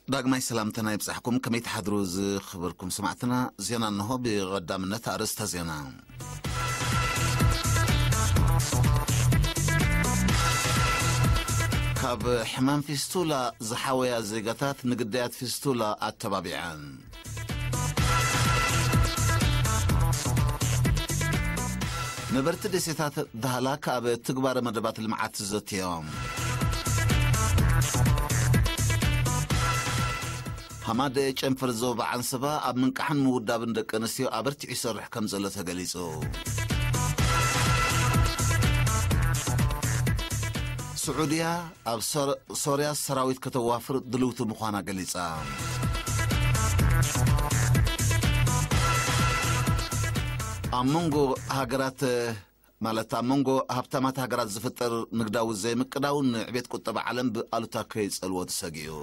ዳግማይ ሰላምተና ይብጻሕኩም። ከመይ ትሓድሩ ዝኽብርኩም ሰማዕትና? ዜና እንሆ። ብቐዳምነት ኣርእስተ ዜና። ካብ ሕማም ፊስቱላ ዝሓወያ ዜጋታት ንግዳያት ፊስቱላ ኣተባቢዐን። ነበርቲ ደሴታት ዳህላክ ኣብ ትግባረ መደባት ልምዓት ዘትዮም። ሃማደ ጨንፈር ዞባ ዓንሰባ ኣብ ምንቃሕን ምውዳብን ደቂ ኣንስትዮ ኣበርቲዑ ይሰርሕ ከም ዘሎ ተገሊጹ። ስዑድያ ኣብ ሶር-፣ ሶርያ ሰራዊት ከተዋፍር ድልውቲ ምዃና ገሊጻ። ኣብ መንጎ ሃገራት፣ ማለት ኣብ መንጎ ሃብታማት ሃገራት ዝፍጠር ንግዳዊ ዘይምቅዳው ንዕቤት ቁጠባ ዓለም ብኣሉታ ከይጸልዎ ተሰጊኡ።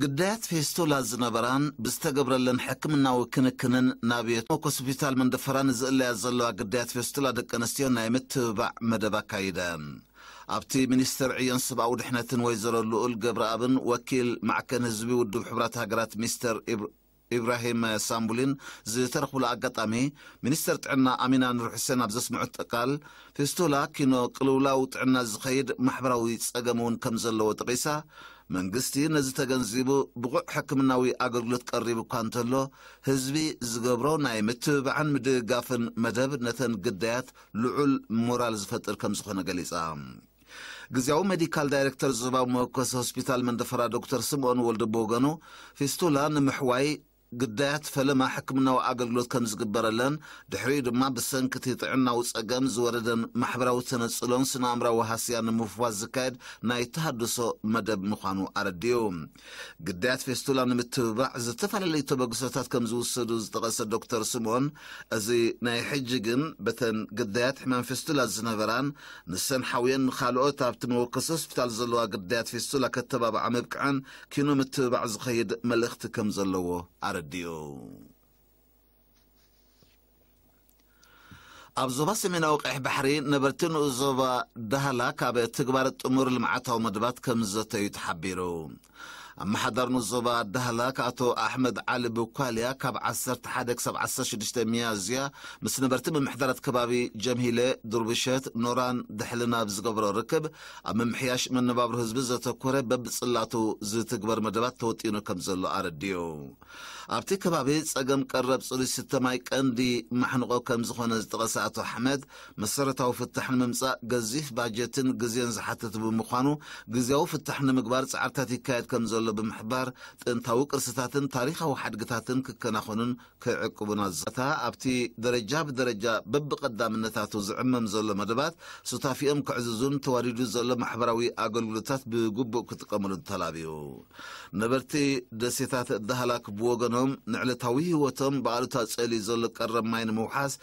ግዳያት ፌስቶላ ዝነበራን ብዝተገብረለን ሕክምናዊ ክንክንን ናብ የት-፣ ሆስፒታል መንደፈራ ንዝእለያ ዘለዋ ግዳያት ፌስቶላ ደቂ ኣንስትዮ ናይ ምትብባዕ መደብ ኣካይደን። ኣብቲ ሚኒስተር ዕዮን ሰብኣዊ ድሕነትን ወይዘሮ ልኡል ገብረኣብን ወኪል ማዕከን ህዝቢ ውድብ ሕቡራት ሃገራት ሚስተር ኢብ-፣ ኢብራሂም ሳምቡሊን ዝተረኽቡሉ ኣጋጣሚ፣ ሚኒስተር ጥዕና ኣሚና ኑር ሕሴን ኣብ ዘስምዑት ቃል፣ ፌስቶላ ኪኖ ቅልውላው ጥዕና ዝኸይድ ማሕበራዊ ጸገም እውን ከም ዘለዎ ጠቒሳ፣ መንግስቲ ነዚ ተገንዚቡ ብቑዕ ሕክምናዊ ኣገልግሎት ቀሪቡ እኳ እንተሎ፣ ህዝቢ ዝገብሮ ናይ ምትብባዕን ምድግጋፍን መደብ ነተን ግዳያት ልዑል ሞራል ዝፈጥር ከም ዝኾነ ገሊጻ። ግዝያዊ ሜዲካል ዳይሬክተር ዞባዊ መወከሲ ሆስፒታል መንደፈራ ዶክተር ስምኦን ወልደ ብወገኑ፣ ፊስቱላ ንምሕዋይ ግዳያት ፈለማ ሕክምናዊ ኣገልግሎት ከም ዝግበረለን፣ ድሕሪኡ ድማ ብሰንኪ እቲ ጥዕናዊ ጸገም ዝወረደን ማሕበራዊ ተነጽሎን ስነ-ኣእምራዊ ሃስያን ንምፍዋስ ዝካየድ ናይ ተሃድሶ መደብ ምዃኑ ኣረዲኡ። ግዳያት ፌስቱላ ንምትብባዕ ዝተፈላለዩ ተበግሶታት ከም ዝውሰዱ ዝጠቐሰ ዶክተር ስምኦን፣ እዚ ናይ ሕጂ ግን በተን ግዳያት ሕማም ፌስቱላ ዝነበራን ንሰን ሓውየን ንኻልኦት ኣብቲ መወከሲ ሆስፒታል ዘለዋ ግዳያት ፌስቱላ ከተባብዓ ምብቅዐን ኪኖ ምትብባዕ ዝኸይድ መልእኽቲ ከም ዘለዎ ኣረዲኡ። ኣብ ዞባ ሰሜናዊ ቀይሕ ባሕሪ ነበርቲ ንኡስ ዞባ ዳህላክ ኣብ ትግባር ጥሙር ልምዓታዊ መደባት ከም ዝዘተዩ ተሓቢሩ። ኣመሓዳሪ ንኡስ ዞባ ዳህላክ ኣቶ ኣሕመድ ዓሊ ብኳልያ ካብ ዓሰርተ ሓደ ክሳብ ዓሰርተ ሽዱሽተ ሚያዝያ ምስ ነበርቲ ምምሕዳራት ከባቢ ጀምሂለ፣ ዱርብሸት፣ ኖራን ድሕልን ኣብ ዝገበሮ ርክብ ኣብ ምምሕያሽ መነባብሮ ህዝቢ ዘተኮረ በብጽላቱ ዝትግበር መደባት ተወጢኑ ከም ዘሎ ኣረዲኡ። ኣብቲ ከባቢ ጸገም ቀረብ ጽሩይ ስተ ማይ ቀንዲ ማሕንቖ ከም ዝኾነ ዝጠቐሰ ኣቶ ኣሕመድ፣ መሰረታዊ ፍታሕ ንምምጻእ ገዚፍ ባጀትን ግዜን ዝሓትት ብምዃኑ፣ ግዝያዊ ፍታሕ ንምግባር ጻዕርታት ይካየድ ከም ዘሎ ብምሕባር፣ ጥንታዊ ቅርስታትን ታሪኻዊ ሓድግታትን ክከናኸኑን ክዕቅቡን ኣዘታ። ኣብቲ ደረጃ ብደረጃ በብቐዳምነታቱ ዝዕመም ዘሎ መደባት ሱታፊኦም ክዕዝዙን ተዋዲዱ ዘሎ ማሕበራዊ ኣገልግሎታት ብግቡእ ክጥቀምሉ ተላብዩ። ነበርቲ ደሴታት ዳህላክ ብወገኖም፣ ንዕለታዊ ህይወቶም ብኣሉታ ጸልዩ ዘሎ ቀረብ ማይ ንምውሓስ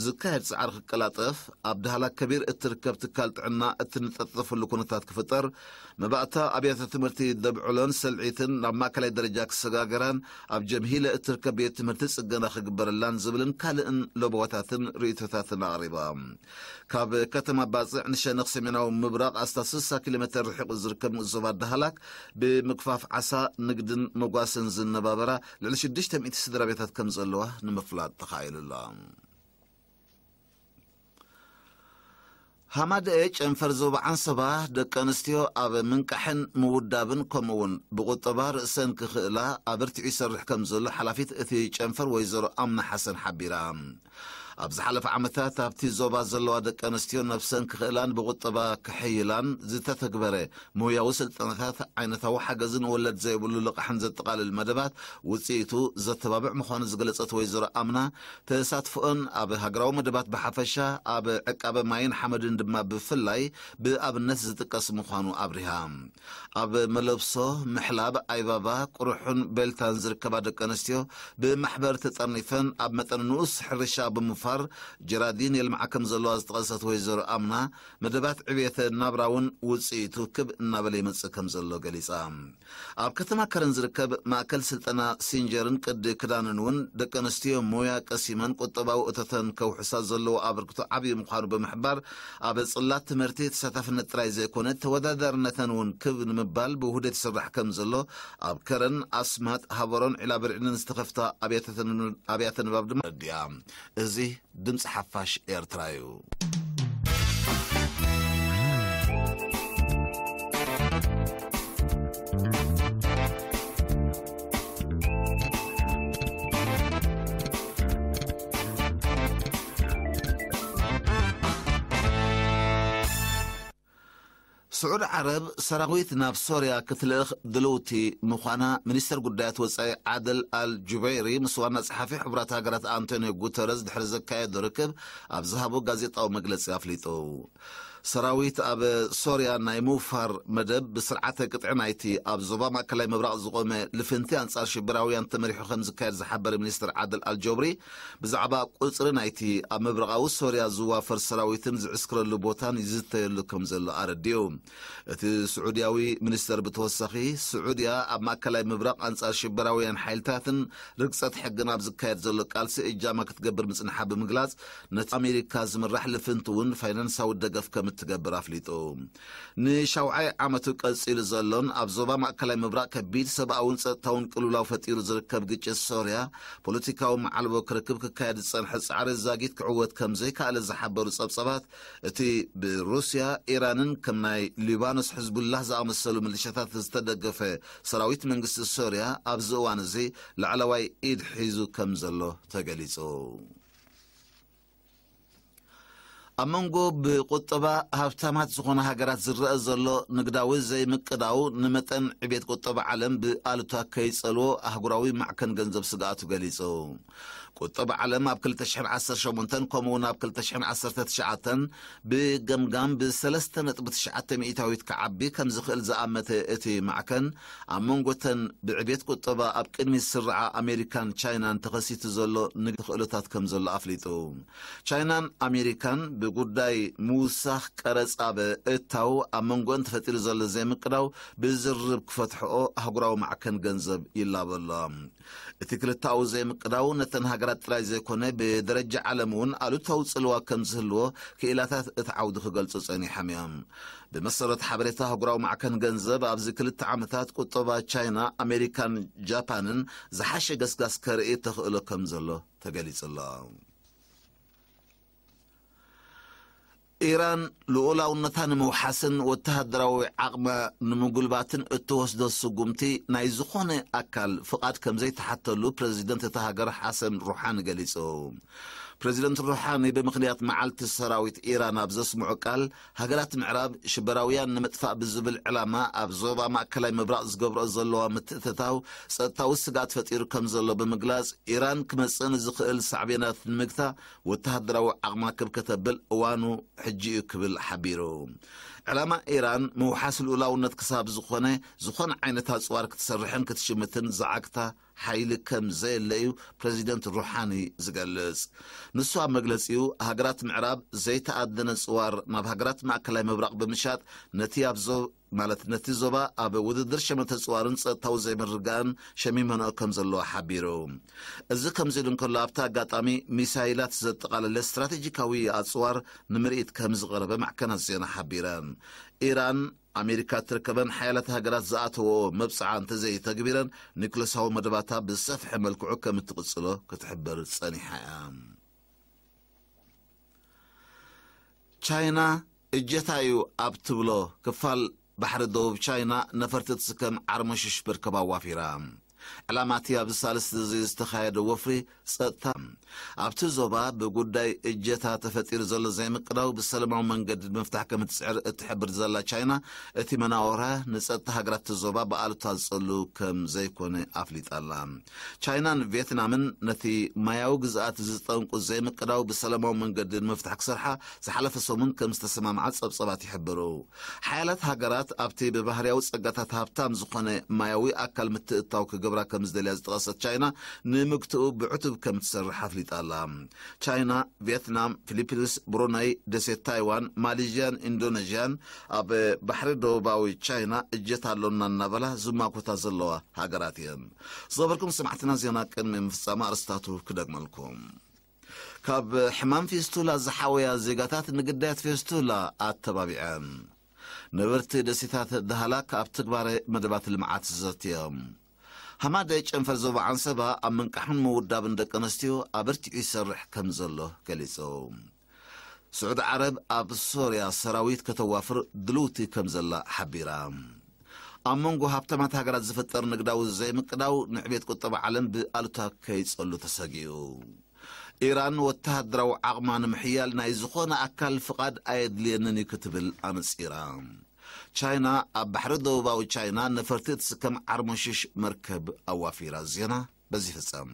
ዝካየድ ጻዕሪ ክቀላጠፍ፣ ኣብ ዳህላክ ከቢር እትርከብ ትካል ጥዕና እትንጠጠፈሉ ኩነታት ክፍጠር፣ መባእታ ኣብያተ ትምህርቲ ደብዕሎን ሰልዒትን ናብ ማእከላይ ደረጃ ክሰጋገራን ኣብ ጀምሂለ እትርከብ ቤት ትምህርቲ ጽገና ክግበረላን ዝብልን ካልእን ለበዋታትን ርእይቶታትን ኣቕሪባ። ካብ ከተማ ባጽዕ ንሸነኽ ሰሜናዊ ምብራቕ ኣስታት ስሳ ኪሎ ሜተር ርሒቑ ዝርከብ ንኡስ ዞባ ዳህላክ፣ ብምግፋፍ ዓሳ፣ ንግድን መጓሰን ዝነባበራ ልዕሊ ሽዱሽተ ሚእቲ ስድራ ቤታት ከም ዘለዋ ንምፍላጥ ተኻኢሉ ኣሎ። ሃማደኤ ጨንፈር ዞባ ዓንሰባ ደቂ ኣንስትዮ ኣብ ምንቃሕን ምውዳብን ከምኡውን ብቁጠባ ርእሰን ክኽእላ ኣበርቲዑ ይሰርሕ ከም ዘሎ ሓላፊት እቲ ጨንፈር ወይዘሮ ኣምና ሓሰን ሓቢራ። ኣብ ዝሓለፈ ዓመታት ኣብቲ ዞባ ዘለዋ ደቂ ኣንስትዮ ነብሰን ክኽእላን ብቁጠባ ክሕይላን ዝተተግበረ ሞያዊ ስልጠናታት ዓይነታዊ ሓገዝን ወለድ ዘይብሉ ልቓሕን ዘጠቓልል መደባት ውፅኢቱ ዘተባብዕ ምዃኑ ዝገለጸት ወይዘሮ ኣምና፣ ተሳትፎኦን ኣብ ሃገራዊ መደባት ብሓፈሻ፣ ኣብ ዕቃበ ማይን ሓመድን ድማ ብፍላይ ብኣብነት ዝጥቀስ ምዃኑ ኣብሪሃ። ኣብ መለብሶ፣ ምሕላብ፣ ኣይባባ፣ ቁሩሑን ቤልታን ዝርከባ ደቂ ኣንስትዮ ብማሕበር ተጠርኒፈን ኣብ መጠን ንኡስ ሕርሻ ብምፍ-፣ ፋር ጀራዲን የልምዓ ከም ዘለዋ ዝጠቐሰት ወይዘሮ ኣምና፣ መደባት ዕብየተ ናብራ እውን ውፅኢቱ ክብ እናበለ ይመፅእ ከም ዘሎ ገሊፃ። ኣብ ከተማ ከረን ዝርከብ ማእከል ስልጠና ሲንጀርን ቅዲ ክዳንን እውን ደቂ ኣንስትዮ ሞያ ቀሲመን ቁጠባዊ እቶተን ከውሕሳ ዘለዎ ኣበርክቶ ዓብዪ ምዃኑ ብምሕባር፣ ኣብ ጽላት ትምህርቲ ተሳታፍነት ጥራይ ዘይኮነ ተወዳዳርነተን እውን ክብ ንምባል ብውህደት ይስራሕ ከም ዘሎ ኣብ ከረን፣ ኣስማጥ፣ ሃበሮን ዒላብርዒንን ዝተኸፍታ ኣብያተ ንባብ ድማ ኣረዲኣ። እዚ ድምፂ ሓፋሽ ኤርትራ እዩ። ስዑድ ዓረብ ሰራዊት ናብ ሶርያ ክትልእኽ ድልውቲ ምዃና ሚኒስተር ጉዳያት ወጻኢ ዓደል ኣል ጁበይሪ ምስ ዋና ጸሓፊ ሕቡራት ሃገራት ኣንቶኒዮ ጉተረዝ ድሕሪ ዘካየዶ ርክብ ኣብ ዝሃቦ ጋዜጣዊ መግለጺ ኣፍሊጡ። ሰራዊት ኣብ ሶርያ ናይ ምውፋር መደብ ብስርዓተ ቅጥዒ ናይቲ ኣብ ዞባ ማእከላይ ምብራቕ ዝቖመ ልፍንቲ ኣንጻር ሽበራውያን ተመሪሑ ከም ዝካየድ ዝሓበረ ሚኒስተር ዓደል ኣል ጆብሪ፣ ብዛዕባ ቁጽሪ ናይቲ ኣብ ምብራቓዊ ሶርያ ዝዋፈር ሰራዊትን ዝዕስክረሉ ቦታን ይዝተየሉ ከም ዘሎ ኣረዲኡ። እቲ ስዑድያዊ ሚኒስተር ብተወሳኺ፣ ስዑድያ ኣብ ማእከላይ ምብራቕ ኣንጻር ሽበራውያን ሓይልታትን ርግጸት ሕግን ኣብ ዝካየድ ዘሎ ቃልሲ እጃማ ክትገብር ምጽንሓ ብምግላጽ፣ ነቲ ኣሜሪካ ዝምራሕ ልፍንቲ እውን ፋይናንሳዊ ደገፍ ከም እትገብር ኣፍሊጡ። ንሻውዓይ ዓመቱ ቀጺሉ ዘሎን ኣብ ዞባ ማእከላይ ምብራቕ ከቢድ ሰብኣውን ጸጥታውን ቅልውላው ፈጢሩ ዝርከብ ግጭት ሶርያ፣ ፖለቲካዊ መዓልቦ ክረክብ ክካየድ ዝጸንሐ ጻዕሪ ዛጊት ክዕወት ከም ዘይከኣለ ዝሓበሩ ጸብጻባት፣ እቲ ብሩስያ፣ ኢራንን ከም ናይ ሊባኖስ ሕዝቡላህ ዝኣመሰሉ ሚሊሻታት ዝተደገፈ ሰራዊት መንግስቲ ሶርያ ኣብዚ እዋን እዚ ላዕለዋይ ኢድ ሒዙ ከም ዘሎ ተገሊጹ። ኣብ መንጎ ብቁጠባ ሃብታማት ዝኾና ሃገራት ዝረአ ዘሎ ንግዳዊ ዘይምቅዳው ንመጠን ዕቤት ቁጠባ ዓለም ብኣሉታ ከይጸልዎ ኣህጉራዊ ማዕከን ገንዘብ ስግኣቱ ገሊጹ። ቁጠባ ዓለም ኣብ ክልተ ሽሕን ዓሰርተ ሸሞንተን ከምኡ እውን ኣብ ክልተ ሽሕን ዓሰርተ ትሽዓተን ብገምጋም ብ3.9 ሚእታዊት ክዓቢ ከም ዝኽእል ዝኣመተ እቲ ማዕከን፣ ኣብ መንጎተን ብዕቤት ቁጠባ ኣብ ቅድሚት ዝስርዓ ኣሜሪካን ቻይናን ተኸሲቱ ዘሎ ንግዲ ክእለታት ከም ዘሎ ኣፍሊጡ። ቻይናን ኣሜሪካን ብጉዳይ ምውሳኽ ቀረጽ ኣብ እታው ኣብ መንጎን ተፈጢሩ ዘሎ ዘይምቅዳው ብዝርርብ ክፈትሕኦ ኣህጉራዊ ማዕከን ገንዘብ ይላበሎ። እቲ ክልተኣዊ ዘይምቅዳው ነተን ሃገራት ጥራይ ዘይኮነ ብደረጃ ዓለም እውን ኣሉታዊ ጽልዋ ከም ዝህልዎ ክኢላታት እቲ ዓውዲ ክገልጹ ጸኒሖም እዮም። ብመሰረት ሓበሬታ ኣህጉራዊ ማዕከን ገንዘብ ኣብዚ ክልተ ዓመታት ቁጠባ ቻይና፣ ኣሜሪካን ጃፓንን ዝሓሸ ገስጋስ ከርኢ ተኽእሎ ከም ዘሎ ተገሊጹ ኣሎ። ኢራን ልኡላውነታ ንምውሓስን ወተሃደራዊ ዓቕማ ንምጉልባትን እትወስዶ ስጉምቲ ናይ ዝኾነ ኣካል ፍቓድ ከም ዘይተሓተሉ ፕረዚደንት እታ ሃገር ሓሰን ሩሓኒ ገሊጹ። ፕረዚደንት ሩሓኒ ብምኽንያት መዓልቲ ሰራዊት ኢራን ኣብ ዘስምዖ ቃል፣ ሃገራት ምዕራብ ሽበራውያን ንምጥፋእ ብዝብል ዕላማ ኣብ ዞባ ማእከላይ ምብራቕ ዝገብርኦ ዘለዋ ምትእትታው ጸጥታዊ ስግኣት ፈጢሩ ከም ዘሎ ብምግላጽ፣ ኢራን ክመጽእ ንዝኽእል ሳዕቤናት ንምግታ ወተሃደራዊ ዓቕማ ክብ ከተብል እዋኑ ሕጂ እዩ ክብል ሓቢሩ። ዕላማ ኢራን ምውሓስ ልኡላውነት ክሳብ ዝኾነ፣ ዝኾነ ዓይነት ኣጽዋር ክትሰርሕን ክትሽምትን ዝዓግታ ሓይሊ ከም ዘየለ እዩ ፕረዚደንት ሩሓኒ ዝገልጽ። ንሱ ኣብ መግለጺኡ፣ ሃገራት ምዕራብ ዘይተኣደነ ጽዋር ናብ ሃገራት ማእከላይ ምብራቕ ብምሻጥ ነቲ ኣብ ዞ-፣ ማለት ነቲ ዞባ ኣብ ውድድር ሸመተ ጽዋርን ጸጥታዊ ዘይምርግጋእን ሸሚመንኦ ከም ዘለዋ ሓቢሩ። እዚ ከምዚ ኢሉ እንከሎ፣ ኣብቲ ኣጋጣሚ ሚሳይላት ዘጠቓለለ ስትራቴጂካዊ ኣጽዋር ንምርኢት ከም ዝቐረበ ማዕከናት ዜና ሓቢረን። ኢራን፣ ኣሜሪካ እትርከበን ሓያላት ሃገራት ዝኣተወኦ መብጽዓ እንተዘይተግቢረን፣ ኒክለሳዊ መደባታ ብሰፍሐ መልክዑ ከም እትቕጽሎ ክትሕብር ጸኒሓ እያ። ቻይና እጀታ እዩ ኣብ ትብሎ ክፋል ባሕሪ ደቡብ ቻይና ነፈርቲ ትስከም ዓርሞሽሽ መርከብ ኣዋፊራ። ዕላማ እቲ ኣብዚ ሳልስቲ እዚ ዝተኻየደ ወፍሪ ጸጥታ፣ ኣብቲ ዞባ ብጉዳይ እጀታ ተፈጢሩ ዘሎ ዘይምቅዳው ብሰላማዊ መንገዲ ንምፍታሕ ከም እትጽዕር እትሕብር ዘላ ቻይና፣ እቲ መናወራ ንጸጥታ ሃገራት እቲ ዞባ ብኣሉታ ዝጸሉ ከም ዘይኮነ ኣፍሊጣ ኣላ። ቻይናን ቪየትናምን ነቲ ማያዊ ግዝኣት ዝጠንቁ ዘይምቅዳው ብሰላማዊ መንገዲ ንምፍታሕ ክሰርሓ ዝሓለፈ ሰሙን ከም ዝተሰማምዓ ጸብጸባት ይሕብሩ። ሓያላት ሃገራት ኣብቲ ብባህርያዊ ጸጋታት ሃብታም ዝኾነ ማያዊ ኣካል ምትእትታው ክገብራ ከም ዝደልያ ዝጠቐሰት ቻይና፣ ንምግትኡ ብዕቱብ ከም ትሰርሕ ኣፍሊጣ። ኣፍሊጣ ኣላ። ቻይና፣ ቪየትናም፣ ፊሊፒንስ፣ ብሩነይ፣ ደሴት ታይዋን፣ ማሌዥያን ኢንዶኔዥያን ኣብ ባሕሪ ደቡባዊ ቻይና እጀት ኣሎና እናበላ ዝማጎታ ዘለዋ ሃገራት እየን። ዝኸበርኩም ሰማዕትና፣ ዜና ቅድሚ ምፍጻም ኣርእስታቱ ክደግመልኩም። ካብ ሕማም ፌስቱላ ዝሓወያ ዜጋታት ንግዳያት ፌስቱላ ኣተባቢዐን። ነበርቲ ደሴታት ዳህላክ ኣብ ትግባረ መደባት ልምዓት ዘትዮም። ሃማደ ጨንፈር ዞባ ዓንሰባ ኣብ ምንቃሕን ምውዳብን ደቂ ኣንስትዮ ኣበርቲዑ ይሰርሕ ከም ዘሎ ገሊጹ። ስዑዲ ዓረብ ኣብ ሶርያ ሰራዊት ከተዋፍር ድልውቲ ከም ዘላ ሓቢራ። ኣብ መንጎ ሃብታማት ሃገራት ዝፍጠር ንግዳዊ ዘይምቅዳው ንዕቤት ቁጠባ ዓለም ብኣሉታ ከይጸሉ ተሰጊኡ። ኢራን ወተሃደራዊ ዓቕማ ንምሕያል ናይ ዝኾነ ኣካል ፍቓድ ኣየድልየንን እዩ ክትብል ኣነጺራ። ቻይና ኣብ ባሕሪ ደቡባዊ ቻይና ነፈርቲ እትስከም ዓርሞሽሽ መርከብ ኣዋፊራ። ዜና በዚ ይፍጸም።